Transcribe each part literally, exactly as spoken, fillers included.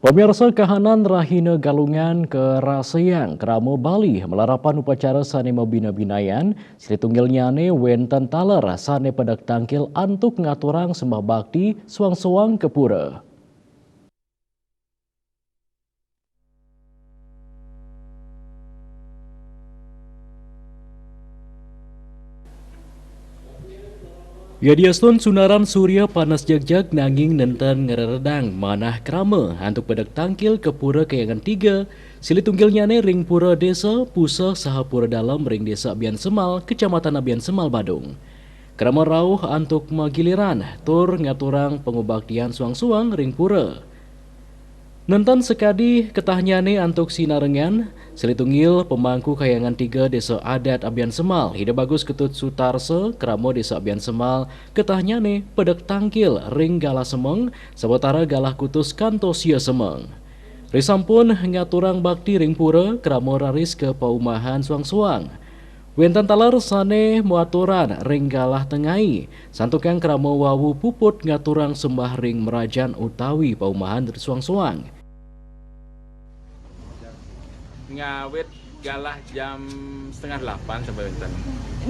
Pemirsa, kahanan rahina Galungan karasayang, krama Bali malarapan upacara sane mabina-binayan, silih tunggilnyane wenten taler sane pedek tangkil antuk ngaturang sembah bakti suang-suang ka pura. Yadiastun sunaran surya panas jegjeg nanging nenten ngreredang manah krama antuk pedek tangkil ka pura Kahyangan Tiga, silih tunggilnyane ring pura Desa Puseh saha pura Dalem ring Desa Abiansemal, Kecamatan Abiansemal, Badung. Krama rauh antuk magiliran tur ngaturang pangubaktian suang-suang ring pura. Nenten sakadi ketahnyane antuk sinarengan, silih tunggil pemangku Kahyangan Tiga Desa Adat Abiansemal, Ida Bagus Ketut Sutarsa, krama Desa Abiansemal, ketahnyane pedek tangkil ring galah semeng, sawatara galah kutus kantos sia semeng. Risampun ngaturang bakti ring pura, krama raris ka paumahan suang-suang. Wenten taler sane maturan ring galah tengai, santukan krama wau puput ngaturang sembah ring merajan utawi paumahan suang-suang. Ngawit galah jam setengah delapan sampai wenten.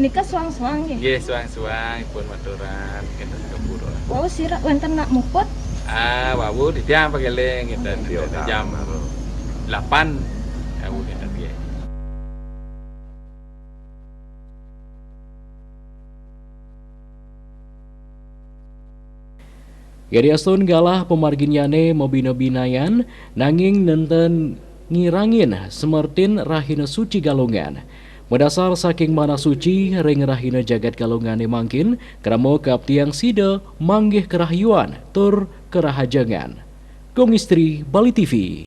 Nika suang-suang nggih? Nggih, suang-suang pun maturan kenten ka pura. Wau sira wenten nak muput? Ah, wau titiang pageling kenten. Iya, jam delapan. Wau kenten nggih. Yadiastun galah pamarginnyane mabina-binayan, nanging nenten ngirangin semertin rahina suci Galungan. Madasar saking manah suci ring rahina jagat Galungane mangkin, krama kaaptiang sida manggih karahayuan tur karahajengan. Gung Istri, Bali T V.